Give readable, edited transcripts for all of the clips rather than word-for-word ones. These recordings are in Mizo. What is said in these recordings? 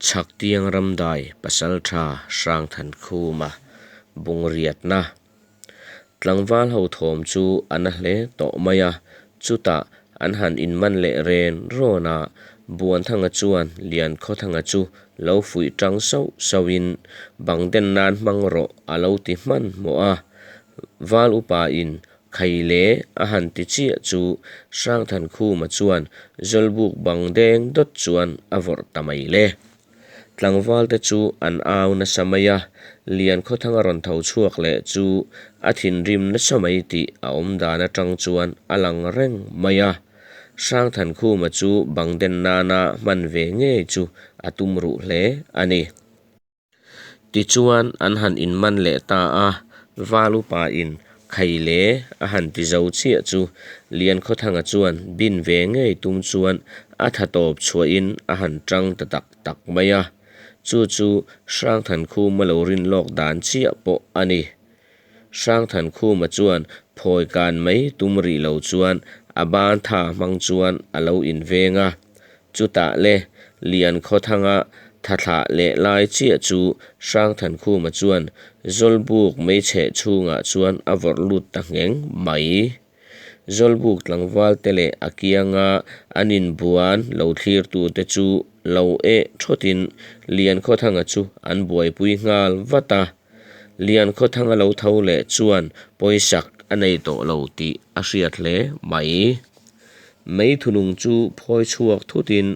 Chhaktiang Ramdai Pasaltha Hrangthankhuma bungriatna tlangval ho thawm chu a na hle tawh mai a, chutah an han inman leh ren rawn a, Buanthanga chuan Liankhawthanga chu lo fuih tang sauh sauhin bang den nan hmang rawh a lo ti hmanhmawh a, Val upa in Khai le a han ti chiah chu Hrangthankhuma chuan Zawlbuk bang deng dawt chuan a vawrh ta mai le. Tlangval te chu an au nasa mai a, Liankhawthanga rawn tho chhuak leh chu a thinrim nasa mai tih a awm dan atang chuan a lang reng mai a. Hrangthankhuma chu bang den nana hman ve ngei chu a tum ruh hle a ni. Tichuan an han inman leh ta a, Val upa in Khai le a han ti zo chiah chu Liankhawthanga chuan bin ve ngei tum chuan a tha tawp chhuahin a han tang ta tak tak mai a, chu chu Hrangthankhuma lo rin lawk dan chiah pawh a ni. Hrangthankhuma chuan phawi kan mai tum rih lo chuan a ban tha hmang chuan a lo inveng a. Chutah le, Liankhawthanga tha thlah leh lai chiah chu Hrangthankhuma chuan Zawlbuk meicheh chhungah chuan a vawrh lut ta ngheng mai. Zawlbuk tlangval te leh a kianga an inbuan lo thlirtute chu lo eh thawtin Liankhawthanga chu an buaipui nghal vat a. Liankhawthanga lo tho leh chuan pawisak a nei tawh lo tih a hriat hle mai. Mei thunung chu phawi chhuak thutin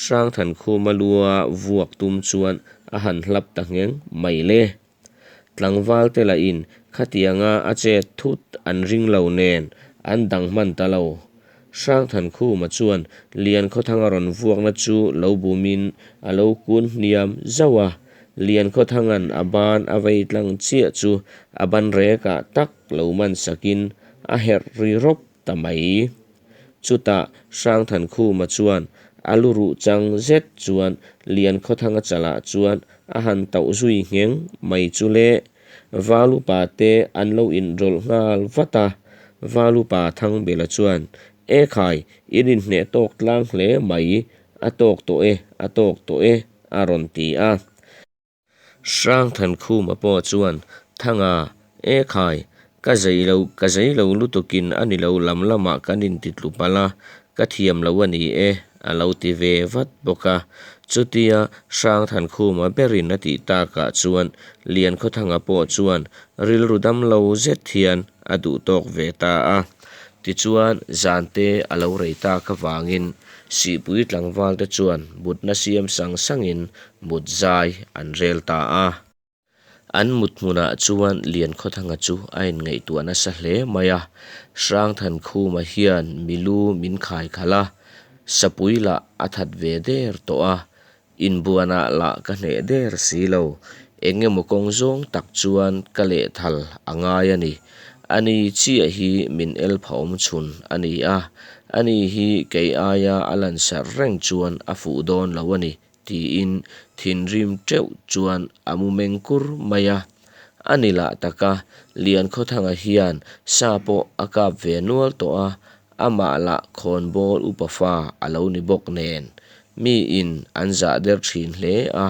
Hrangthankhuma lua vuak tum chuan a han hlap ta ngheng mai le. Tlangval te lahin khatianga a chet thut an ring lo nen an dang hman ta lo. Hrangthankhuma chuan Liankhawthanga rawn vuakna chu lo bumin a lo kun hniam zauh a, Liankhawthanga'n a ban a vei tlang chiah chu a ban rekah tak lo man sakin a herh ri rawp ta mai. Chutah Hrangthankhuma chuan a lu ruh chang zet chuan Liankhawthanga chalah chuan a han tauh zui ngheng mai chu le. Valupa te an lo inrawlh nghal vat a, Valupa Thangbela chuan, E khai, in inhneh tawk tlang hle mai, a tawk tawh e, a tawk tawh e, a rawn ti a. Hrangthankhuma pawh chuan, Thanga, E khai, ka zei lo, ka zei lo lutukin a ni lo lam lamah kan intitlu palh a, ka thiam lo a ni e, a lo ti ve vat bawk a. Chutia Hrangthankhuma berin a tih takah chuan Liankhawthanga pawh chuan rilru dam lo zet hian a duh tawk ve ta a. Tichuan, zante a lo rei tak avangin Sihpui tlangvalte chuan mutna siam sang sangin mut zai an rel ta a. An mut hmunah chuan Liankhawthanga chu a inngaihtuah nasa hle mai a, Hrangthankhuma hian milu min khai khalh a, sapui lah a that ve der tawh a, inbuanah lah ka hneh der si lo, eng emaw kawng zawng tak chuan ka lehthal a ngai a ni. Ani chiah hi min el phahawm chhun a ni a, ani hi kei aia a lansarh reng chuan a fuh dawn lo a ni. Tiin thinrim teuh chuan a mu meng kur mai a. A ni lah tak a, Liankhawthanga hian sa pawh a kap ve nual tawh a, amah lah khawnbawl upa fa a lo ni bawk nen, miin an zah der thin hle a.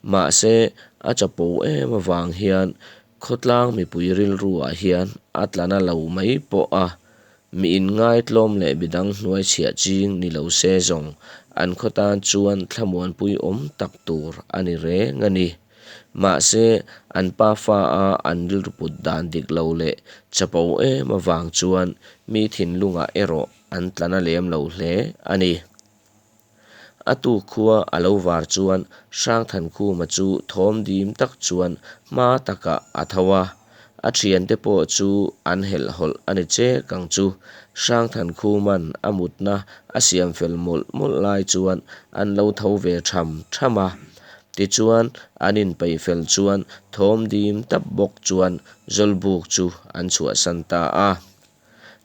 Mahse, a chapo em avang hian khawtlang mipui rilruah hian a tla na lo mai pawh a, Mi inngaitlawm leh midang hnuai chhiah ching ni lo se zawng an khaw tan chuan thlamuanpui awm tak tur a ni reng a ni. Mahse, an pa fa a an rilru put dan dik lo leh chapo em avang chuan mi thinlungah erawh an tla na lem lo hle a ni. A tuk khua a lo var chuan Hrangthankhuma chu thawm dim tak chuan hma takah a tho a, a thiante pawh chu an helh hawlh a ni chek ang chu. Hrangthankhuma'n a mutna a siam fel mawlh mawlh lai chuan an lo tho ve tham tham a. Tichuan an inpeih fel chuan thawm dim tak bawk chuan Zawlbuk chu an chhuahsan ta a.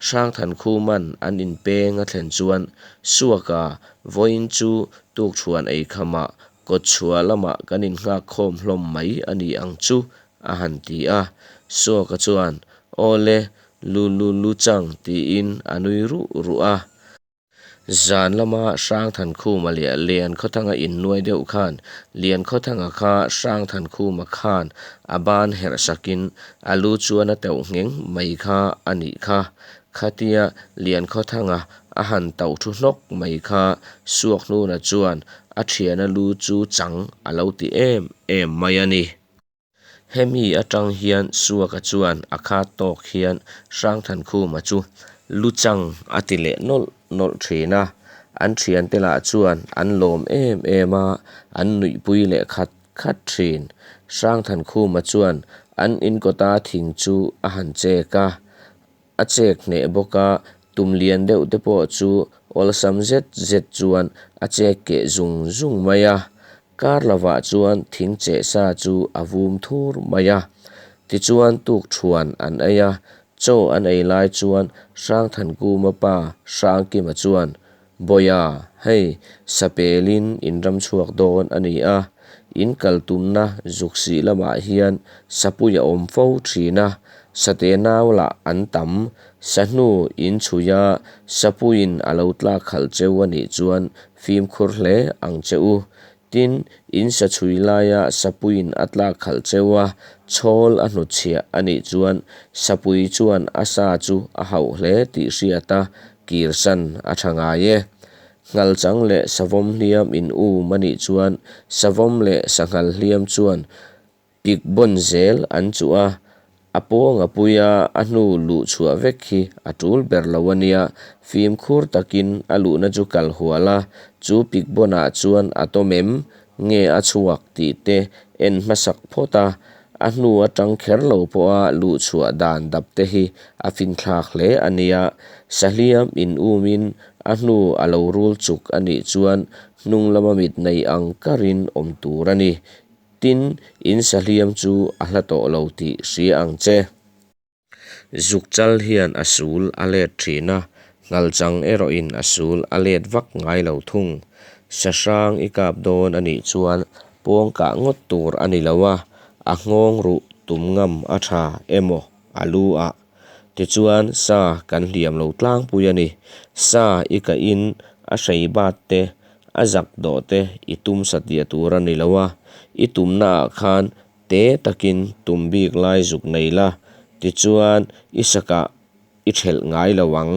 Hrangthankhuma'n an inpeng a thlen chuan Suaka vawiin chu tukṭhuan ei khamah kawtchhuah lamah kan innghak khawm hlawm mai a ni ang chu a han ti a. Suaka chuan Aw le, lu lu lu chang tiin a nui ruh ruh a. Zan lama Hrangthankhuma leh Liankhawthanga innuai deuh khan Liankhawthanga kha Hrangthankhuma khan a ban herh sakin a lu chuan a teuh ngheng mai kha a nih kha. Khatia Liankhawthanga a han tauh thu hnawk mai kha Suakhnuna chuan a thiana lu chu chang a lo ti em em mai a ni. Hemi atang hian Suaka chuan a khat tawk hian Hrangthankhuma chu lu chang a ti leh nawlh nawlh thin a, an thiante lah chuan an lawm em em a, an nuihpui leh khat khat thin. Hrangthankhuma chuan an inkawta thing chu a han chek a, A chek hneh bawk a, tum lian deuh te pawh chu awlsam zet zet chuan a chek keh zung zung mai a. Kar lovah chuan thing cheh sa chu a vum thur mai a. Tichuan tukthuan an ei a, chaw an ei lai chuan Hrangthankuma pa Hrangkima chuan, Bawiha, hei sapelin in ram chhuak dawn a ni a, in kal tumna zuksih lamah hian sapui a awm fo thin a, sate nau lah an tam, sahnu in chhui a, sapuiin a lo tlak khalh cheu a nih chuan fimkhur hle ang che u. Tin, in sa chhui laia sapuiin a tlak khalh cheu a, chhawl a hnutchhiah a nih chuan sapui chuan a sa chu a hauh hle tih hriat a, kirsan a tha ngai e. Nghalchang leh savawm hliam in um a nih chuan savawm leh sanghal hliam chuan pik bawn zel an chuh a, a pawng a pui a, a hnu luh chhuah vek hi a tul ber lo a nia. Fimkhur takin a luhna chu kal hual a, chu pik bawnah chuan a tawm em nge a chhuak tih te en hmasak phawt a, a hnu atang kher lo pawha luh chhuah dan dap te hi a finthlak hle a nia. Sahliam in umin a hnu a lo rul chuk a nih chuan hnung lama mit nei ang karin awm tur a ni. Tin, in sahliam chu a hla tawh lo tih hria ang che. Zukchal hian a sul a let thin a, nghalchang erawhin a sul a let vak ngai lo thung. Sahrang i kap dawn a nih chuan pawng kah ngawt tur a ni lo a, a nghawng ruh tum ngam a tha emaw a lu ah. Tichuan sa kan hliam lo tlangpui a ni. Sa i kahin a hrei bat te, a zak dawh te i tum satliah tur a ni lo a, i tumna ah khan Te takin tum bik lai zuk nei la, tichuan i sakah i thelh ngai lo ang.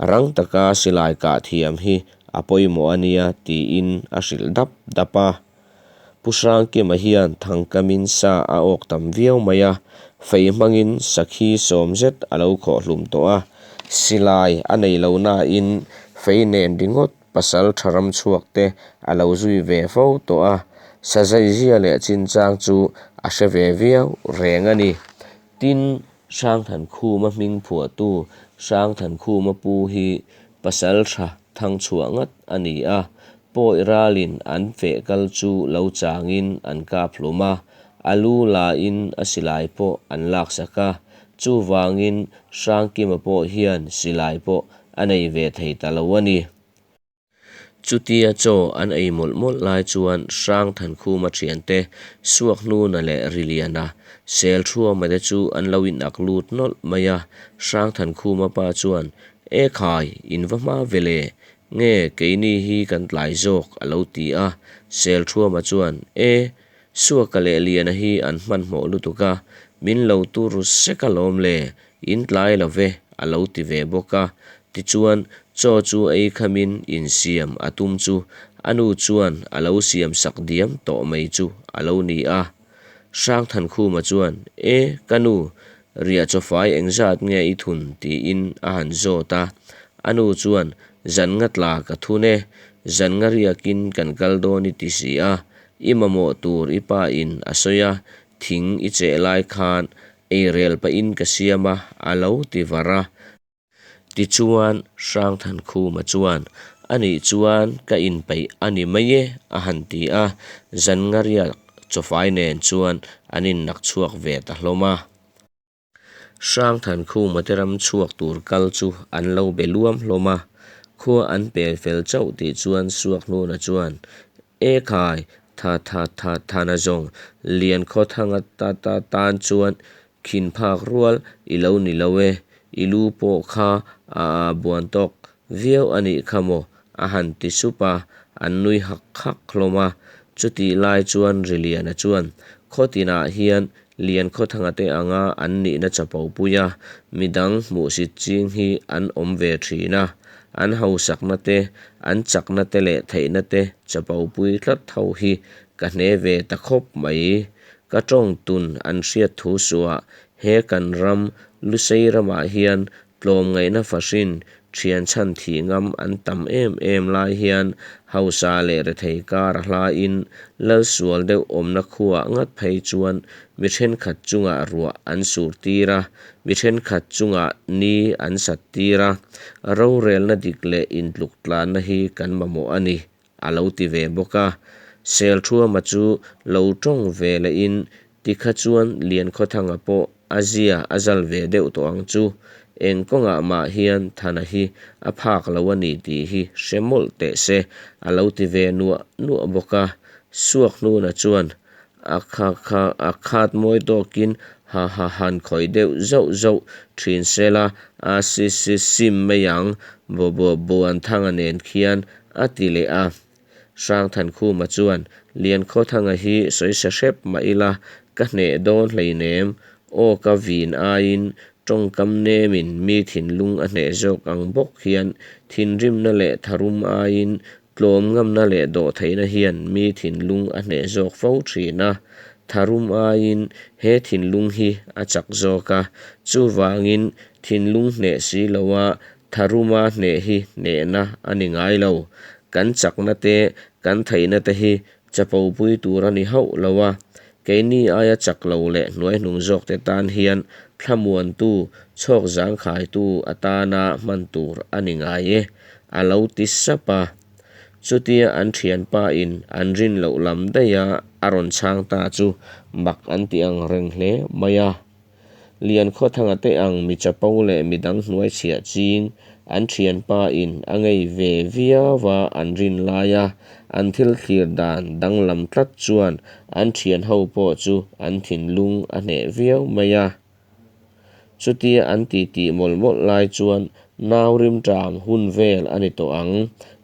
Rang taka silai kah thiam hi a pawimawh a nia tiin a hrilh dap dap a. Pu Hrangkima hian thangkamin sa a awk tam viau mai a, fei hmangin sakhi sawm zet a lo khawh hlum tawh a, silai a nei lo nain fei nen ringawt Pasal tha ram chhuak te a lo zui ve fo tawh a, sazaizia leh chinchang chu a hre ve viau reng a ni. Tin, Hrangthankhuma hming phuahtu Hrangthankhuma pu hi pasal tha thangchhuah ngat a ni a, pawi ralin an feh kal chu lo changin an kap hlum a, a lu lain a silai pawh an laksak a, chuvangin Hrangkima pawh hian silai pawh a nei ve thei ta lo a ni. Chutia chaw an ei mawlh mawlh lai chuan Hrangthankhuma thiante Suakhnuna leh Riliana Selthuama te chu an lo inak lut nawlh mai a. Hrangthankhuma pa chuan, E khai, in va hma ve le, nge keini hi kan tlai zawk a lo ti a. Selthuama chuan, E, Suaka leh Liana hi an hmanhmawh lutuk a, min lo tur sek alawm le, In tlai lo ve, a lo ti ve bawk a. Tichuan, chaw chu ei khamin insiam a tum chu a nu chuan a lo siam sak diam tawh mai chu a lo ni a. Hrangthankhuma chuan, E, ka nu, riah chawfai engzat nge i thun? tiin a han zawt a. A nu chuan, Zan nga tla ka thun e, zan nga riakin kan kal dawn i ti si a, i mamawh tur i pa in a sawi a, thing i cheh lai khan Eirel pahin ka siam a, a lo ti var a. Tichuan, Hrangthankhuma chuan, Anih chuan ka inpeih a ni mai e, a han ti a. Zanngaria chawfai nen chuan an innak chhuak ve ta hlawm a. Hrangthankhuma te ram chhuak tur kal chu an lo be luam hlawm a. Khua an pel fel chauh tih chuan Suakhnuna chuan, E khai, tha tha tha thana zawng, Liankhawthanga ta ta tan chuan khin phak rual i lo ni lo e, i lu pawh kha a a buan tawk viau a nih kha maw? a han ti sup a, an nui hak hak hlawm a. Chutih lai chuan Riliana chuan khaw tinah hian Liankhawthanga te anga an nihna chapo pui a, midang hmuhsit ching hi an awm ve thin a. An hausakna te, an chakna te leh theihna te chapo pui tlat ho hi ka hne ve ta khawp mai. Ka tawng tun an hriat thu suah he kan ram Lusei ramah hian tlawmngaihna fahrin thian chhan thih ngam an tam em em lai hian hausa leh rethei kar a hlain lal sual deuh awmna khuaah ngat phei chuan mi thenkhat chungah ruah an sur tir a, mi thenkhat chungah ni an sat tir a, rorelna dik leh intluk tlanna hi kan mamawh a ni a lo ti ve bawk a. Selthuama chu lo tawng ve lehin Tikha chuan Liankhawthanga pawh a zia a zal ve deuh tawh ang chu. Eng kawngah mah hian Thana hi a phak lo a ni tih hi hre mawlh teh se a lo ti ve nuah nuah bawk a. Suakhnuna chuan a kha kha a khat mawi tawkin ha ha han khawih deuh zauh zauh thin se la a si si sim mai ang bo bo Buanthanga nen khian a ti leh a. Hrangthankhuma chuan, Liankhawthanga hi sawisa hrep mah ila ka hneh dawn hleinem, aw ka vin aiin tawngkam nemin mi thinlung a hneh zawk ang bawk hian thinrimna leh tharum aiin tlawmngamna leh dawhtheihna hian mi thinlung a hneh zawk fo thin a, tharum aiin he thinlung hi a chak zawk a, chuvangin thinlung hneh si loa Tharuma hneh hi hnehna a ni ngai lo. Kan chakna te, kan theihna te hi chapopui tur a ni hauh lo a. Keini aia chak lo leh hnuaihnung zawkte tan hian thlamuantu, chhawk zangkhaitu atana hman tur a ni ngai e, a lo ti sap a. Chutia an thianpa in an rin loh lam daiha a rawn chhang ta chu mak an ti ang reng hle mai a. Liankhawthanga te ang mi chapo leh mi dang hnuai chhiah ching an thianpa in a ngei ve viau a an rin lai a, an thil thlir dan danglam tlat chuan an thian ho pawh chu an thinlung a hneh viau mai a. Chutia an titi mawlh mawlh lai chuan nau rimṭam hun vel a ni tawh ang,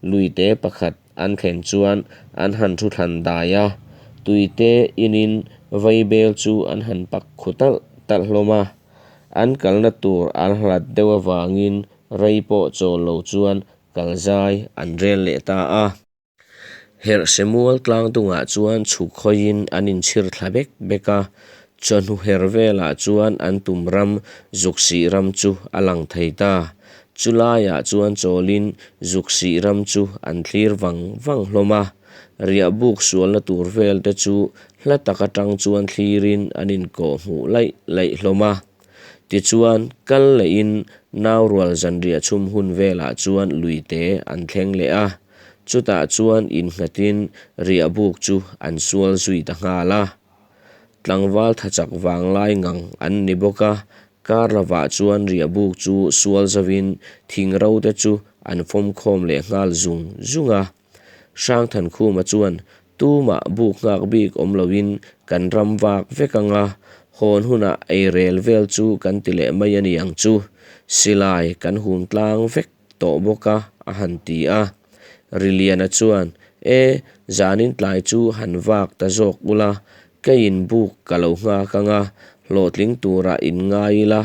luite pakhat An thlen chuan an han thu thlan dai a, tuite inin vaibel chu an han pak khu talh talh hlawm a. An kalna tur a hlat deuh avangin rei pawh chawl lo chuan kal zai an rel leh ta a. Herhse mual tlang dungah chuan chhuk hawiin an inchhir thla bek bek a, Chawhnu her velah chuan an tum ram Zuksih ram chu a lang thei ta. Chu laiah chuan chawlin Zuksih ram chu an thlir vang vang hlawm a. Riahbuk sualna tur vel te chu hla tak atang chuan thlirin an inkawh hmuh laih laih hlawm a. Tichuan, kal lehin naurual zanriah chhum hun velah chuan luite an thleng leh a. Chutah chuan innghatin riahbuk chu an sual zui ta nghal a. Tlangval thachak vanglai ngang an ni bawk a, kar lovah chuan riahbuk chu sual zovin thing ro te chu an fawm khawm leh nghal zung zung a. Hrangthankhuma chuan tumah buk nghak bik awm loin kan ram vak vek ang a, hawn hunah eirel vel chu kan ti leh mai a ni ang chu, silai kan hum tlang vek tawh bawk a, a han ti a. Riliana chuan, E, zanin tlai chu han vak ta zawk ula, keiin buk ka lo nghak ang a, hlawhtling turah in ngai ila,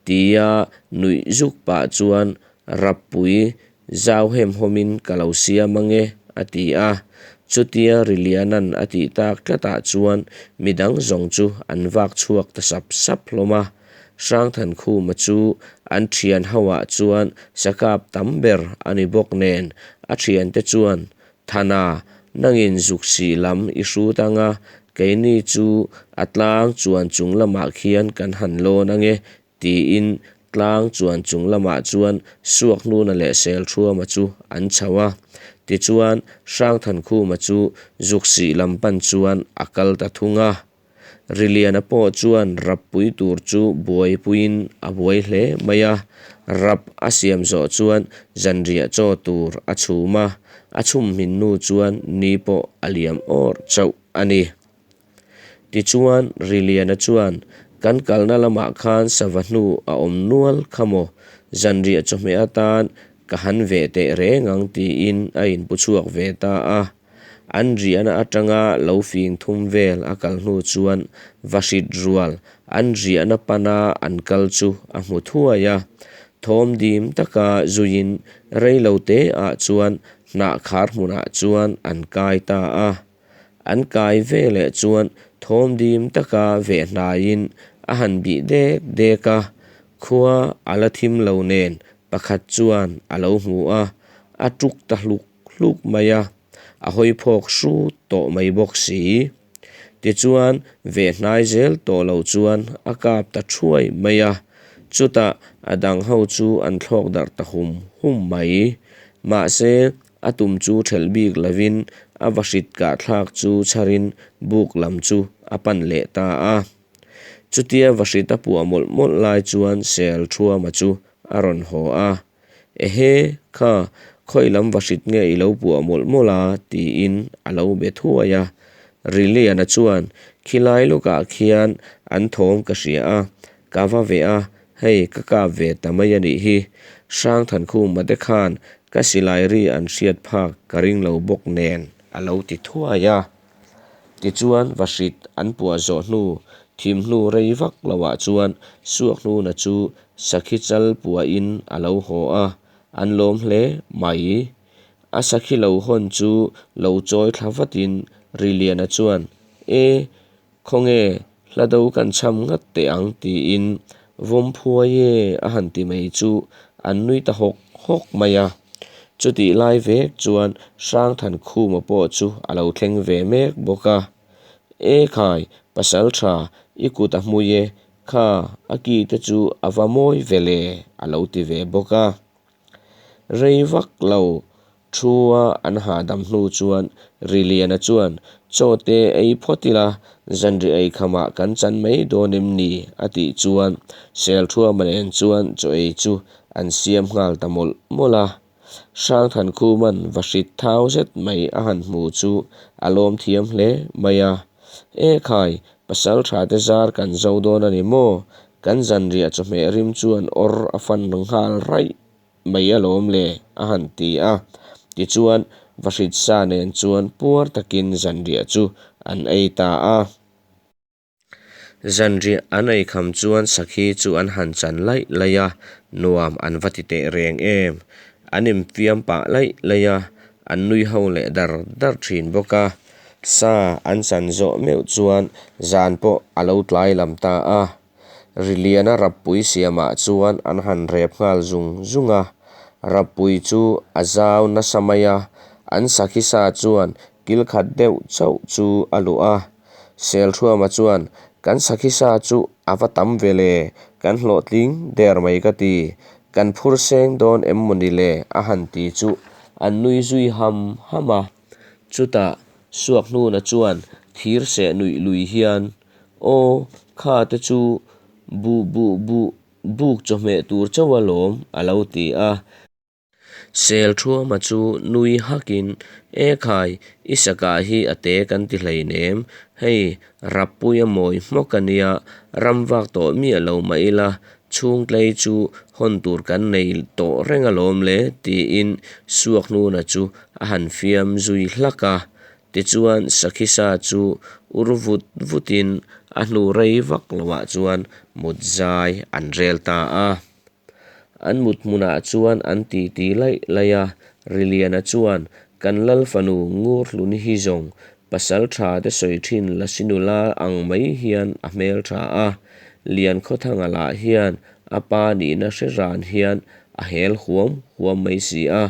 tia nuih zuk pah chuan Rappui zau hemhawmin ka lo siam ang e, a ti a. Chutia Riliana'n a tih tak tlatah chuan midang zawng chu an vak chhuak ta sap sap hlawm a. Hrangthankhuma chu an thian ho ah chuan sakap tam ber a ni bawk nen a thiante chuan, Thana, nangin zuksih lam i hrut anga keini chu a tlang chuan chung lamah khian kan han lawn ange tiin tlang chuan chung lamah chuan Suakhnuna leh Selthuama chu an chho a. Tichuan Hrangthankhuma chu zuksih lam pan chuan a kal ta thung a. Riliana pawh chuan rap pui tur chu buaipuiin a buai hle mai a, rap a siam zawh chuan zanriah chaw tur a chhum a, a chhum hmin hnu chuan ni pawh a liam awr chauh a ni. Tichuan Riliana chuan, Kan kalna lamah khan sava hnu a awm nual kha maw? Zanriah chawhmeh atan. Ka han veh teh reng ang tiin a inpu chhuak ve ta a. An riahna atanga lo fing thum vel a kal hnu chuan vahrit rual an riahna pana an kal chu a hmu thuai a. Thawm dim taka zuiin rei lo te ah chuan hnah khar hmunah chuan an kai ta a. An kai veleh chuan thawm dim taka veh hnaiin a han bih dek dek a, khua a la thim lo nen pakhat chuan a lo hmu a, a tuk ta hluk hluk mai a, a hawi phawk hrut tawh mai bawk si. Tichuan veh hnai zel tawh lo chuan a kap ta thuai mai a, chutah a dang ho chu an thlawk darh ta hum hum mai. Mahse, a tum chu thelh bik lovin a vahrit kahthlak chu chharin buk lam chu a pan leh ta a. Chutia vahrit a puah mawlh mawlh lai chuan Selṭhuama chu a rawn haw a, Ehe, kha, khawi lam vahrit nge i lo puah mawlh mawlh a? tiin a lo be thuai a. Riliana chuan, Khilai lawkah khian an thawm ka hria a, ka va veh a, hei ka kap ve ta mai a nih hi. Hrangthankhuma te khan ka silai ri an hriat phak ka ring lo bawk nen a lo ti thuai a. Tichuan vahrit an puah zawh hnu thim hnu rei vak loah chuan Suakhnuna chu sakhi chal puahin a lo haw a, an lawm hle mai. A sakhi lo hawn chu lo chawi thla vatin Riliana chuan, E, khawnge hla do kan cham ngat teh ang tiin Vawm phuai e a han ti mai chu an nui ta hawk hawk mai a. Chutih lai vek chuan Hrangthankhuma pawh chu a lo thleng ve mek bawk a. E khai, pasal tha, i kut a hmui e, kha a ki te chu a va mawi ve le a lo ti ve bawk a. Rei vak lo Thu-a an hahdam hnu chuan Riliana chuan, Chaw te ei phawt ila, zanriah ei khamah kan chan mai dawn em ni? a tih chuan Selṭhuama nen chuan chaw ei chu an siam nghal ta mawlh mawlh a. Hrangthankhuma'n vahrit thau zet mai a han hmu chu a lawm thiam hle mai a. E khai, pasalṭha te zar kan zo dawn a ni maw? Kan zanriah chawhmeh rim chuan awr a fan nghal raih mai alawm le a han ti a. Tichuan Vahrit sa nen chuan puar takin zanriah chu an ei ta a. Zanriah an ei kham chuan sakhi chu an han chan laih laih a, nuam an va ti teh reng em. An infiam pah laih laih a, an nui ho leh dar dar thin bawk a. Sa an chan zawh meuh chuan zan pawh a lo tlai lam ta a. Riliana rappui siamah chuan an han rep nghal zung zung a, rappui chu a zau nasa mai a, an sakhi sa chuan kil khat deuh chauh chu a luh a. Selṭhuama chuan, Kan sakhi sa chu a va tam ve le, kan hlawhtling der mai ka ti, kan phur seng dawn em maw ni le a han ti chu an nui zui ham ham a. Chutah Suakhnuna chuan thir seh nuih lui hian, Aw, kha te chu buh buh buh buk chawhmeh tur chauh alawm, a lo ti a. Selṭhuama chu nui hakin, E khai, i sakah hi a te kan ti hleinem, hei Rappui a mawi hmawk a nia, ram vak tawh miah lo mah ila, chhungtlei chu hawn tur kan nei tawh reng alawm le, tiin Suakhnuna chu a han fiam zui hlak a. Tichuan sakhi sa chu ur vut vutin a hnu rei vak loah chuan mut zai an rel ta a. An mut hmunah chuan an titi laih laih a, Riliana chuan kan lal fanu Ngurhluni hi zawng pasal tha te sawi thin Lasi nula ang mai hian a hmel tha a, Liankhawthanga lah hian a pa nihna hre ran hian a hel huam huam mai si a.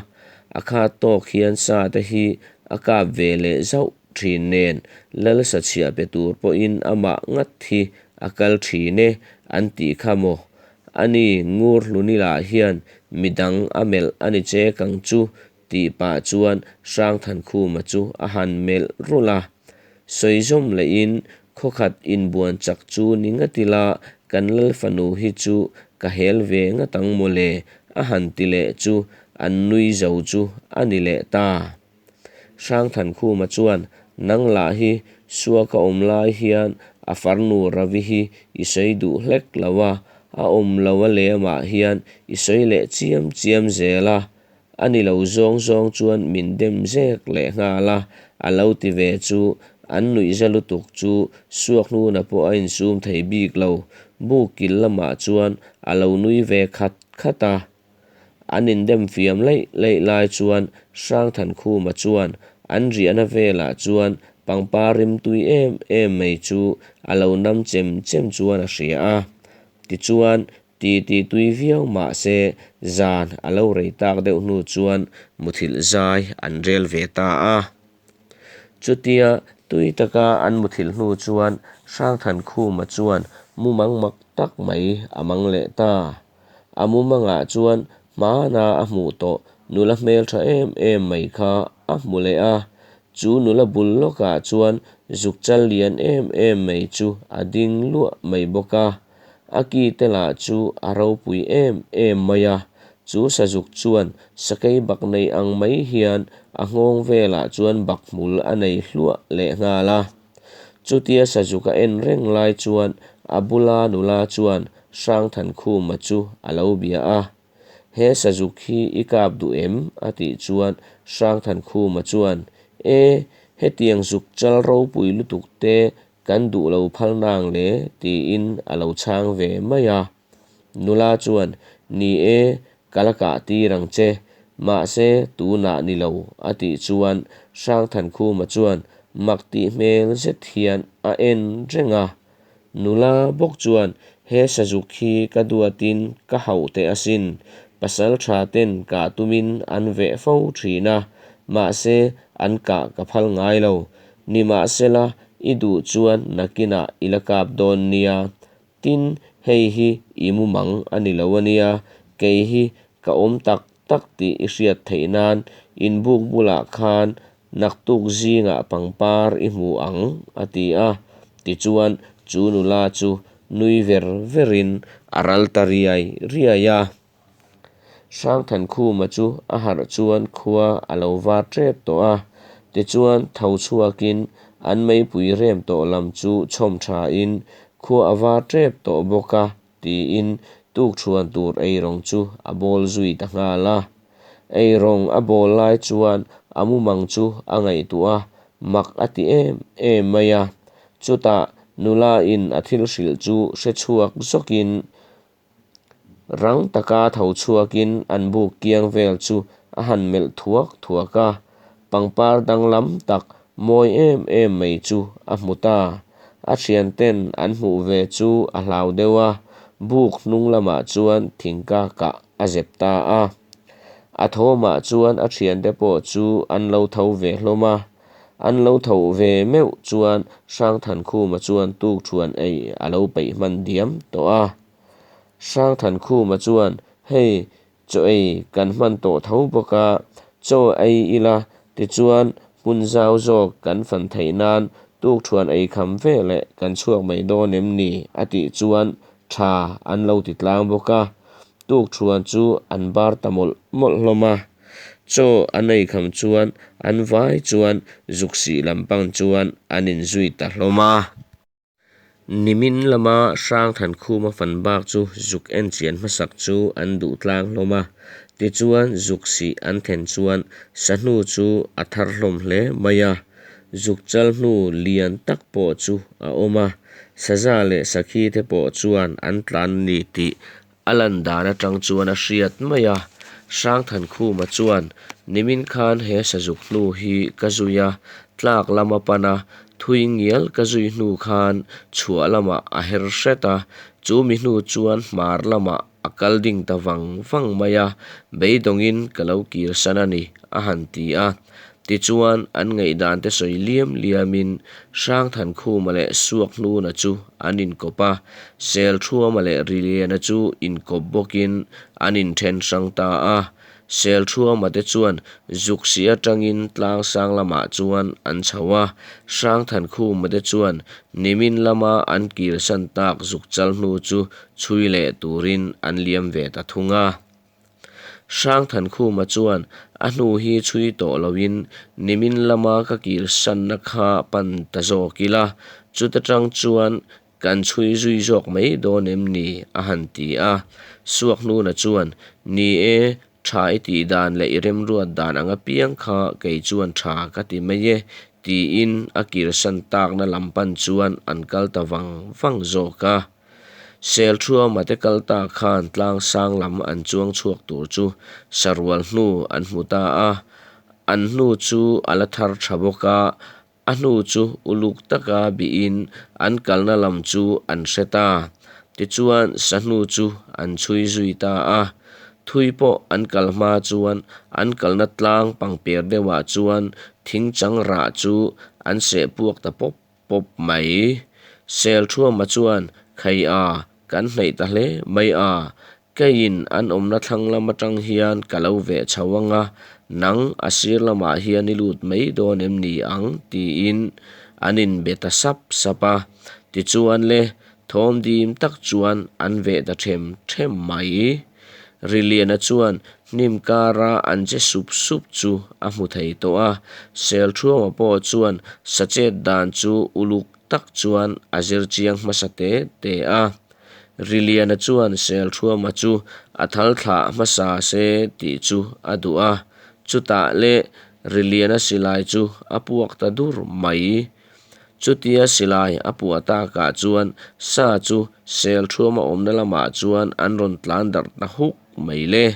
A khat tawk hian sa te hi a kap ve leh zauh thin nen lal sa chhiah pe tur pawhin amah ngat hi a kal thin e an tih kha maw? Ani Ngurhluni lah hian midang a melh a ni chek ang chu tih pah chuan Hrangthankhuma chu a han melh rulh a. Sawi zawm lehin khawkhat inbuan chak chu ni ngat ila kan lal fanu hi chu ka hel ve ngat ang mawle a han ti leh chu an nui zo chu a ni leh ta. Hrangthankhuma chuan nang lah hi Suaka awm lai hian a farnu Ravi hi i sawi duh hlek lo a, a awm lo a lemah hian i sawi leh chiam chiam zel a. A ni lo zawng zawng chuan min dem zek lehnghal a, a lo ti ve chu an nuihza lutuk chu Suakhnuna pawh a insum thei bik lo. Buk kil lamah chuan a lo nui ve khat khat a. An indem fiam laih laih lai chuan Hrangthankhuma chuan an riahna velah chuan pangpar rimtui em em mai chu a lo nam chem chem chuan a hria a. Tichuan, titi tui viau mah se zan a lo rei tak deuh hnu chuan muthilh zai an rel ve ta a. Chutia tui taka an muthilh hnu chuan Hrangthankhuma chuan mumang mak tak mai a mang leh ta. A mumangah chuan hmana a hmuh tawh nula hmeltha em em mai kha a hmu leh a. Chu nula bul lawkah chuan zukchal lian em em mai chu a ding luah mai bawk a. A ki te lah chu a ropui em em mai a. Chu sazuk chuan sakei bak nei ang mai hian a nghawng velah chuan bakhmul a nei hluah lehnghal a. Chutia sazuk a en reng lai chuan a bula nula chuan Hrangthankhuma chu a lo bia a. He sazuk hi i kap duh em? a tih chuan Hrangthankhuma chuan, E, hetiang zuk chal ropui lutuk te kan duh lo phal nang le tiin a lo chhang ve mai a. Nula chuan, Ni e, ka la kah tir ang che, mahse tunah ni lo a tih chuan Hrangthankhuma chuan mak tih hmel zet hian a en reng a. Nula bawk chuan, He sazuk hi ka duatin ka hauh teh asin, pasal tha ten kah tumin an veh fo thin a, mahse an kah ka phal ngai lo. Nimahsela, i duh chuan nakinah i la kap dawn nia. Tin, hei hi i mumang a ni lo a nia, kei hi ka awm tak tak tih i hriat theih nan inbuk bulah khan Naktuk zingah pangpar i hmu ang, a ti a. Tichuan, chu nula chu nui ver verin a ral ta riai riai a. Hrangthankhuma chu a harh chuan khua a lo var tep tawh a. Tichuan, tho chhuakin an meipui rem tawh lam chu chhawm thain khua a var tep tawh bawk a. Tiin tukṭhuan tur eirawng chu a bawl zui ta nghal a. Eirawng a bawl lai chuan a mumang chu a ngaihtuah a, mak a ti em em mai a. Chutah nula in a thil hrilh chu hre chhuak zawkin rang taka tho chhuakin an buk kiang vel chu a han melh thuak thuak a. Pangpar danglam tak mawi em em mai chu a hmu ta. A thianten an hmuh ve chu a hlau deuh a, buk hnung lamah chuan thingkakah a zep ta a. A thawmah chuan a thiante pawh chu an lo tho ve hlawm a. An lo tho ve meuh chuan Hrangthankhuma chuan tukthuan ei a lo peih hman diam tawh a. Hrangthankhuma chuan, Hei, Chaw ei kan hman tawh tho bawk a, chaw ei ila tichuan hmun zau zawk kan fan theih nan tukṭhuan ei kham ve leh kan chhuak mai dawn em ni? a tih chuan tha an lo ti tlang bawk a, tukṭhuan chu an bar ta mawlh mawlh hlawm a. Chaw an ei kham chuan an vai chuan zuksih lam pang chuan an inzui ta hlawm a. Nimin lama Hrangthankhuma fan bak chu zuk en chian hmasak chu an duh tlang hlawm a, tichuan zuk sih an then chuan sahnu chu a thar hlawm hle mai a, zuk chal hnu lian tak pawh chu a awm a, saza leh sakhi te pawh chuan an tlan a ni tih A lan dan atang chuan a hriat mai a, Hrangthankhuma chuan, Nimin khan he sazuk hnu hi ka zui a, tlak lama pan a, thui ngial ka zui hnu khan chhuah lamah a her hret a, chu mi hnu chuan hmar lamah a kal ding ta vang vang mai a, beidawngin ka lo kirsan a ni, a han ti a. Tichuan, an ngaihdan te sawi liam liamin Hrangthankhuma leh Suakhnuna chu an inkawp a, Selṭhuama leh Riliana chu inkawp bawkin an inthen hrang ta a. Selṭhuama te chuan Zuksi atangin Tlangsang lamah chuan an chho a, Hrangthankhuma te chuan nimin lama an kirsan tak zukchal hnu chu chhui leh turin an liam ve ta thung a. Hrangthankhuma chuan a hnu hi chhui tawh loin nimin lama ka kirsanna kha pan ta zawk ila, chuta tang chuan kan chhui zui zawk mai dawn em ni? a han ti a. Suakhnuna chuan, Ni e, Tha i tih dan leh i remruat dan ang apiang kha kei chuan tha ka ti mai e, tiin a kirsan takna lam pan chuan an kal ta vang vang zawk a. Selṭhuama te kal ta khan tlang sang lam an chuang chhuak tur chu sarual hnu an hmu ta a, an hnu chu a la thar tha bawk a, a hnu chu uluk taka bihin an kalna lam chu an hre ta. Tichuan sahnu chu an chhui zui ta a, thui pawh an kal hma chuan an kalna tlang pangper deuhah chuan thing chang rah chu an seh puak ta pawp pawp mai. Selṭhuama chuan, Khai a, kan hnaih ta hle mai a, keiin an awmna thlang lam atang hian ka lo veh chho ang a, nang a sir lamah hian i lut mai dawn em ni ang? tiin an inbe ta sap sap a. Tichuan le, thawm dim tak chuan an veh ta them them mai. Riliana chuan hnim kara an che sup sup chu a hmu thei tawh a, Selṭhuama pawh chuan sa chet dan chu uluk tak chuan a zir chiang hmasa te te a. Riliana chuan Selṭhuama chu a thal thlah hmasa se tih chu a duh a, chutah le Riliana silai chu a puak ta dur mai. Chutia silai a puah takah chuan sa chu Selṭhuama awmna lamah chuan an rawn tlan darh ta huk mai le.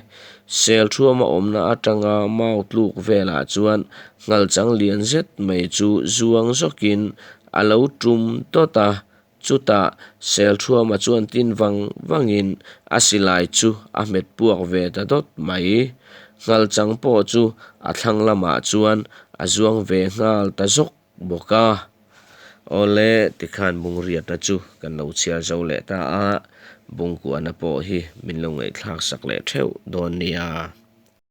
Selṭhuama awmna atanga mau tluk velah chuan nghalchang lian zet mai chu zuang zawkin a lo tum dawt a, chutah Selṭhuama chuan tin vang vangin a silai chu a hmet puak ve ta dawt mai. Nghalchang pawh chu a thlang lamah chuan a zuang ve nghal ta zawk. bawk a. Awle, tikhan Bungriatna chu kan lo chhiar zo leh ta a, Bungkuahna pawh hi min lo ngaihthlak sak leh theuh dawn nia.